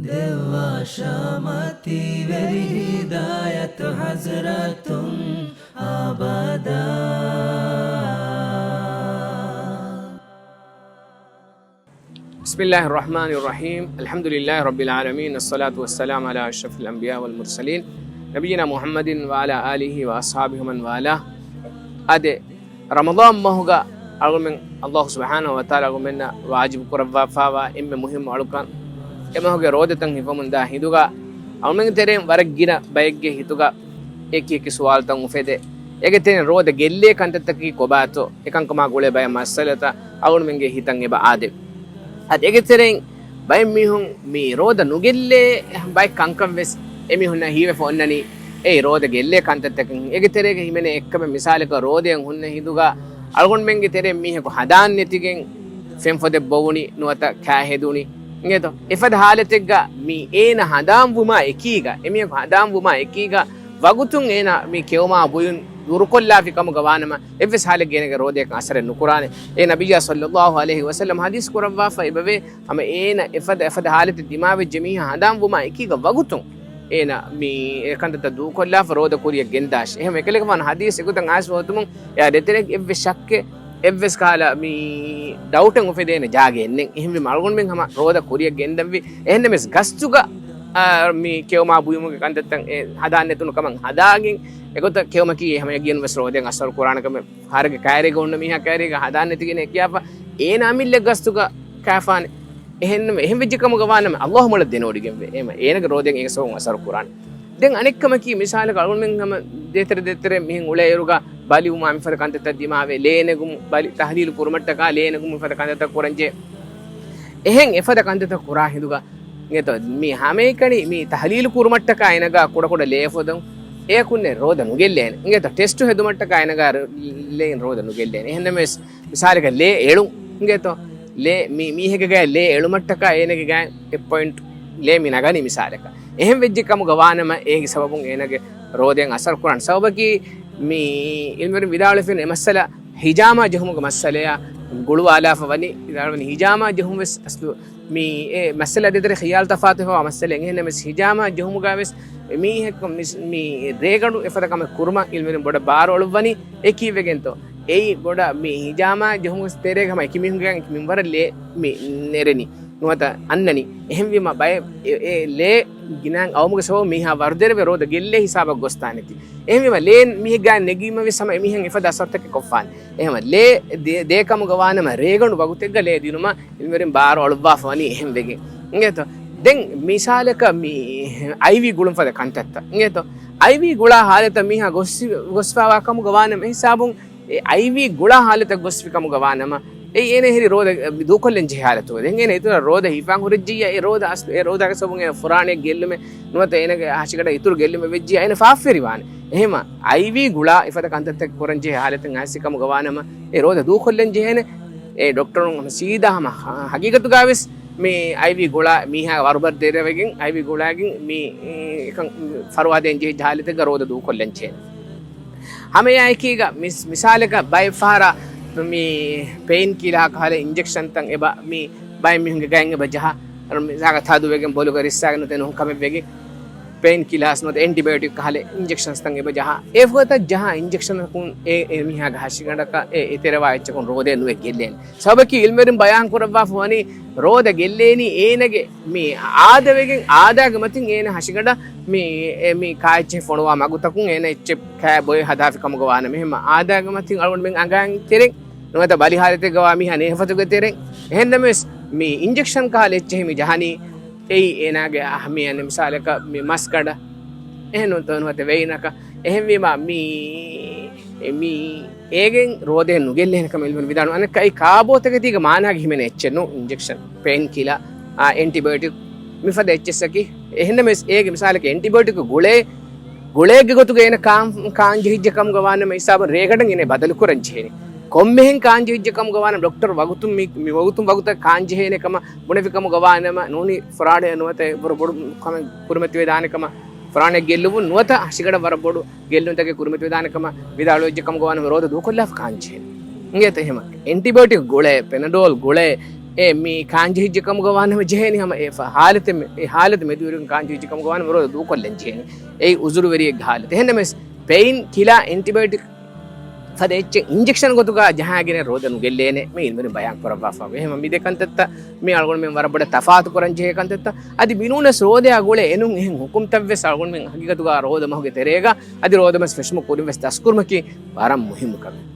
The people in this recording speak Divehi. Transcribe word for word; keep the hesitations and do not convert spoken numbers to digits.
ދެއްވާށާ މަތިވެރި ހިދާޔަތު ޙަޟްރަތުން އަބަދާ. بسم الله الرحمن الرحيم. الحمد لله رب العالمين. الصلاة والسلام على أشرف الأنبياء والمرسلين. نبينا محمد وعلى آله وأصحابه ومن والاه. އާދެ، ރަމަޟާން މަހުގަ އަޅުގަނޑުމެން ﷲ ސުބްޙާނަހޫ ވަތަޢާލާ އަޅުގަނޑުމެންނަށް ވާޖިބު ކުރައްވާފައިވާ އެންމެ މުހިއްމު އަޅުކަން، އެ މަހުގެ ރޯދަތައް ހިފަމުންދާ ހިނދުގަ އަޅުގަނޑުމެންގެ ތެރެއިން ވަރަށް ގިނަ ބައެއްގެ ހިތުގަ އެކި އެކި ސުވާލުތައް އުފެދޭ. އޭގެ ތެރެއިން ރޯދަ ގެއްލޭ ކަންތައްތަކީ ކޮބާތޯ؟ އެކަންކަމާ ގުޅޭ ބައެއް މައްސަލަތައް އަޅުގަނޑުމެންގެ ހިތަށް އެބަ އާދެވި. އަދި އޭގެ ތެރެއިން ބައެއް މީހުން މި ރޯދަ ނުގެއްލޭ ބައެއް ކަންކަން ވެސް އެމީހުންނަށް ހީވެފަ އޮންނަނީ، އެއީ ރޯދަ ގެއްލޭ ކަންތައްތަކެއް. އޭގެ ތެރޭގަ ހިމެނޭ އެއްކަމެއް މިސާލަކަށް ރޯދައަށް ހުންނަ ހިނދުގަ އަޅުގަނޑުމެންގެ ތެރެއިން މީހަކު ހަނދާން ނެތިގެން ފެން ފޮދެއް ބޮވުނީ ނުވަތަ ކާ ހެދުނީ އިނގޭތޯ؟ އެފަދަ ހާލަތެއްގަ މި އޭނަ ހަނދާން ވުމާ އެކީގަ، އެމީހަކު ހަނދާން ވުމާ އެކީގަ ވަގުތުން އޭނަ މި ކެއުމާ ބުއިން ދުރުކޮށްލާފި ކަމުގަ ވާނަމަ، އެއްވެސް ހާލެއްގަ އޭނަގެ ރޯދަޔަކަށް އަސަރެއް ނުކުރާނެ. އެ ނަބިއްޔާ ޞައްލައްލާހު ޢަލައިހި ވަސައްލަމަ ޙަދީޘް ކުރައްވާފަ އެބަވޭ، ހަމަ އޭނަ އެފަދަ، އެފަދަ ހާލަތެއް ދިމާވެއްޖެ މީހާ ހަނދާން ވުމާ އެކީގަ ވަގުތުން އޭނަ މި އެ ކަންތައްތައް ދޫކޮށްލާފަ ރޯދަ ކުރިޔަށް ގެންދާށި. އެހެން އެކަލޭގެފާނު ޙަދީޘް އެގޮތަށް އައިސް ވަގުތުމުން އެއާ ދޭތެރޭ އެއްވެސް ޝައްކެއް، އެއްވެސް ކަހަލަ މި ޑައުޓެއް އުފެދޭނެ ޖާގައެއް ނެތް. އެހެންވީމަ އަޅުގަނޑުމެން ހަމަ ރޯދަ ކުރިޔަށް ގެންދަންވީ. އެހެންނަމަވެސް ގަސްތުގަ، އާ، މި ކެއުމާ ބުއިމުގެ ކަންތައްތައް އެ ހަނދާން ނެތުނު ކަމަށް ހަދާގެން އެގޮތަށް ކެއުމަކީ ހަމަ ޔަގީންވެސް ރޯދައަށް އަސަރު ކުރާނެ ކަމެއް. ފަހަރެއްގެ ކައިރީގަ ހުންނަ މީހާ ކައިރީގަ ހަނދާން ނެތިގެން އެ ކިޔާފަ އޭނަ އަމިއްލަ ގަސްތުގަ ކާފާނެ. އެހެންނަމަ، އެހެން ވެއްޖެ ކަމުގަ ވާނަމަ، ﷲ މޮޅަށް ދެނެވޮޑިގެންވޭ. އެހެން އޭނަގެ ރޯދައިން އޭގެ ސަބަބުން އަސަރު ކުރާނެ. ދެން އަނެއްކަމަކީ، މިސާލަކަށް އަޅުގަނޑުމެން ހަމަ ދޭތެރެ ދޭތެރެ މިހެން އުޅޭއިރުގަ ބަލިވުމާ މިފަދަ ކަންތައްތައް ދިމާވޭ، ލޭ ނެގުމު، ބަލި ތަޙްލީލު ކުރުމަށްޓަކާ ލޭ ނެގުމު މިފަދަ ކަންތައްތައް ކުރަންޖެހޭ. އެހެން އެފަދަ ކަންތައްތައް ކުރާ ހިނދުގަ އިނގޭތޯ، މި ހަމައެކަނި މި ތަޙްލީލު ކުރުމަށްޓަކާ އޭނަގާ ކުޑަކުޑަ ލޭ ފޮދުން، އެއަކުންނެ ރޯދަ ނުގެއްލޭނެ. އިނގޭތޯ، ޓެސްޓު ހެދުމަށްޓަކާ އޭނަގާ ރ-، ލޭއިން ރޯދަ ނުގެއްލޭނެ. އެހެންނަމަވެސް، މިސާލަކަށް ލޭ އެޅުން އިނގޭތޯ، ލޭ މި މީހެއްގެ ގާތް ލޭ އެޅުމަށްޓަކާ އޭނަގެ ގާތް އެއް ޕޮއިންޓް ލޭ މި ނަގަނީ މިސާލަކަށް. އެހެން ވެއްޖެ ކަމުގަ ވާނަމަ، އޭގެ ސަބަބުން އޭނަގެ ރޯދައިން އަސަރު ކުރާނެ. ސަބަބަކީ މި އިލްމުވެރިން ވިދާޅުވެފައި އެ މައްސަލަ ހިޖާމާ ޖެހުމުގެ މައްސަލަޔާ ގުޅުވާލާފަ ވަނީ، ވިދާޅުވަނީ ހިޖާމާ ޖެހުމުން ވެސް އަސްލު މި އެ މައްސަލަ ދޭތެރޭ ޚިޔާލު ތަފާތު ހެވާ މައްސަލައެއް. އެހެންނަމަވެސް ހިޖާމާ ޖެހުމުގަ ވެސް މީހަކު މި، މި ރޭގަނޑު އެފަދަ ކަމެއް ކުރުމަށް އިލްމުވެރިން ބޮޑަށް ބާރު އަޅުއްވަނީ. އެ ކީއްވެގެންތޯ؟ އެއީ ބޮޑަށް މި ހިޖާމާ ޖެހުމުގެ ތެރޭގަ ހަމަ އެކި މީހުންގެ އެކި މިންވަރަށް ލޭ މި ނެރެނީ ނުވަތަ އަންނަނީ. އެހެންވީމަ ބައެއް އެ، އެ ލޭ ގިނައިން އައުމުގެ ސަބަބުން މީހާ ވަރުދެރަވެ ރޯދަ ގެއްލޭ ހިސާބަށް ގޮސްދާނެތީ. އެހެންވީމަ ލޭ މީހެއްގާ ނެގީމަ ވެސް ހަމަ އެމީހަށް އެފަދަ އަސަރުތަކެއް ކޮށްފާނެ. އެހެންވީމަ ލޭ ދޭ، ދޭ ކަމުގަ ވާނަމަ ރޭގަނޑު ވަގުތެއްގަ ލޭ ދިނުމަށް އިލްމުވެރިން ބާރު އަޅުއްވާފަ ވަނީ އެހެން ވެގެން. އިނގޭތޯ؟ ދެން މިސާލަކަށް މި އައިވީ ގުޅުން ފަދަ ކަންތައްތައް. އިނގޭތޯ؟ އައިވީ ގުޅާ ހާލަތަށް މީހާ ގޮސް، ގޮސްފައިވާ ކަމުގަ ވާނަމަ އެ ހިސާބުން އެ އައިވީ ގުޅާ ހާލަތަށް ގޮސްފި ކަމުގަ ވާނަމަ، އެ އޭނަ ހެރި ރޯދަ ދޫކޮށްލަން ޖެހޭ ހާލަތުގަ. ދެން އޭނަ އިތުރަށް ރޯދަ ހިފާން ހުރެއްޖިއްޔާ، އެ ރޯދަ އަސް، އެ ރޯދާގެ ސަބަބުން އޭނަ ފުރާނައަށް ގެއްލުމެއް ނުވަތަ އޭނަގެ ހަށިގަނޑަށް އިތުރު ގެއްލުމެއް ވެއްޖިއްޔާ، އޭނަ ފާފަވެރިވާނެ. އެހެމަ އައިވީ ގުޅާ އެފަދަ ކަންތައްތައް ކުރަން ޖެހޭ ހާލަތެއް އައިސް ކަމުގަ ވާނަމަ، އެ ރޯދަ ދޫކޮށްލަން ޖެހޭނެ. އެ ޑޮކްޓަރުން ހަމަ ސީދާ ހަމަ ހަ-، ހަގީގަތުގަ ވެސް މި އައިވީ ގުޅާ މީހާ ވަރުބަރު ދެރަވެގެން، އައިވީ ގުޅާގެން މި އެކަން ފަރުވާދޭން ޖެހިއްޖެ ހާލަތެއްގަ ރޯދަ ދޫކޮށްލަން ޖެހޭނެ. ހަމައެއާއެކީގަ މިސް-، މިސާލަކަށް ބައެއް ފަހަރަށް މި ޕެއިން ކިލާ ކަހަލަ އިންޖެކްޝަންތައް އެބަ މި ބައެއް މީހުންގެ ގައިން އެބަ ޖަހާ، މިސާލަކަށް ތަދުވެގެން ބޮލުގަ ރިއްސާގެން ނުވަތަ ނުހުން ކަމެއް ވެގެން، ޕެއިން ކިލާސް ނުވަތަ އެންޓިބަޔޮޓިކް ކަހަލަ އިންޖެކްޝަންސްތައް އެބަ ޖަހާ. އެ ފަދަ ޖަހާ އިންޖެކްޝަނަކުން އެ، އެ މީހާގެ ހަށިގަނޑަކަށް އެ، އެ ތެރެވާ އެއްޗަކުން ރޯދައެއް ނުވެ ގެއްލޭނެ. ސަބަބަކީ އިލްމުވެރިން ބަޔާން ކުރައްވާފަ ވަނީ ރޯދަ ގެއްލޭނީ އޭނަގެ މި އާދަވެގެން އާދައިގެ މަތިން އޭނަ ހަށިގަނޑަށް މި، އެ، މި ކާއެއްޗެހި ފޮނުވާ މަގުތަކުން އޭނަ އެއްޗެއް ކާ ބޮއެ ހަދާފި ކަމުގަ ވާނަމަ. އެހެމަ އާދައިގެ މަތިން އަޅުގަނޑުމެން އަނގައިން ތެރެއިން ނުވަތަ ބަލި ހާލަތެއްގަ ވާ މީހާ ނޭފަތުގެ ތެރެއިން. އެހެންނަމަވެސް މި އިންޖެކްޝަން ކަހަލަ އެއްޗެހި މި ޖަހަނީ އެއީ އޭނާގެ އަހަ، މި އަންނަ މިސާލަކަށް މި މަސްގަނޑަށް އެހެން ނުވަތަ ވެއިނަކަށް. އެހެންވީމަ މި، މި އޭގެން ރޯދައެއް ނުގެއްލޭނެ ކަމަށް އިލްމުވެރިން ވިދާޅުވި. އަނެއްކާ އެއީ ކާބޯތަކެތީގެ މާނާގެ ހިމެނޭ އެއްޗެއް ނޫން. އިންޖެކްޝަން، ޕެއިން ކިލާ، އާ، އެންޓިބަޔޮޓިކް މިފަދަ އެއްޗެއްސަކީ. އެހެންނަމަވެސް އޭގެ މިސާލަކަށް އެންޓިބަޔޮޓިކް ގުޅޭ، ގުޅޭގެ ގޮތުގަ އޭނަ ކާން، ކާން ޖެހިއްޖެ ކަމުގަ ވާނަމަ ހިސާބުން ރޭގަނޑަށް އޭނަ ބަދަލުކުރަން ޖެހޭނެ. ކޮންމެހެން ކާން ޖެހިއްޖެ ކަމުގަ ވާނަމަ ޑޮކްޓަރު ވަގުތުން މި، މި ވަގުތުން ވަގުތަށް ކާން ޖެހޭނެ ކަމަށް ބުނެފި ކަމުގަ ވާނަމަ ނޫނީ ފުރާނަޔަށް ނުވަތަ ވަރަށް ބޮޑު ކަމެއް ކުރިމަތިވެދާނެ ކަމަށް ފުރާނަޔަށް ގެއްލުމުން ނުވަތަ ހަށިގަނޑަށް ވަރަށް ބޮޑު ގެއްލުންތަކެއް ކުރިމަތިވެދާނެ ކަމަށް ވިދާޅުވެއްޖެ ކަމުގަ ވާނަމަ ރޯދަ ދޫކޮށްލާފަ ކާން ޖެހޭނެ. އިނގޭތަ އެހެމަ؟ އެންޓިބަޔޮޓިކް ގުޅޭ، ޕެނަޑޯލް ގުޅޭ، އެ މީ ކާންޖެހިއްޖެ ކަމުގަ ވާނަމަ ޖެހޭނީ ހަމަ އެ ފަ-، ހާލަތެއް މެ-، އެ ހާލަތު މެދުވެރިކޮށް ކާންޖެހިއްޖެ ކަމުގަ ވާނަމަ ރޯދަ ދޫކޮށްލަން ޖެހޭނީ. އެއީ އުޒުރުވެރިއެއްގެ ހާލަތެއް. އެހެންނަމަވެސް ޕެއިން ކިލާ އެންޓިބަޔޮޓިކް ފަދަ އެއްޗެއް އިންޖެކްޝަން ގޮތުގަ ޖަހާގެނެއް ރޯދަ ނުގެއްލޭނެ. މި އިލްމުވެރިން ބަޔާން ކުރައްވާފަ. އެހެން މި ދެ ކަންތައްތައް މި އަޅުގަނޑުމެން ވަރަށް ބޮޑަށް ތަފާތު ކުރަން ޖެހޭ ކަންތައްތައް. އަދި މިނޫނަސް ރޯދައާ ގުޅޭ އެނޫން އެހެން ހުކުމްތައްވެސް އަޅުގަނޑުމެން ހަގީގަތުގަ ރޯދަ މަހުގެ ތެރޭގަ އަދި ރޯދަ މަސް ފެށުމަށް ކުރިން ވެސް ދަސްކުރުމަކީ ވަރަށް މުހިއްމު ކަމެއް.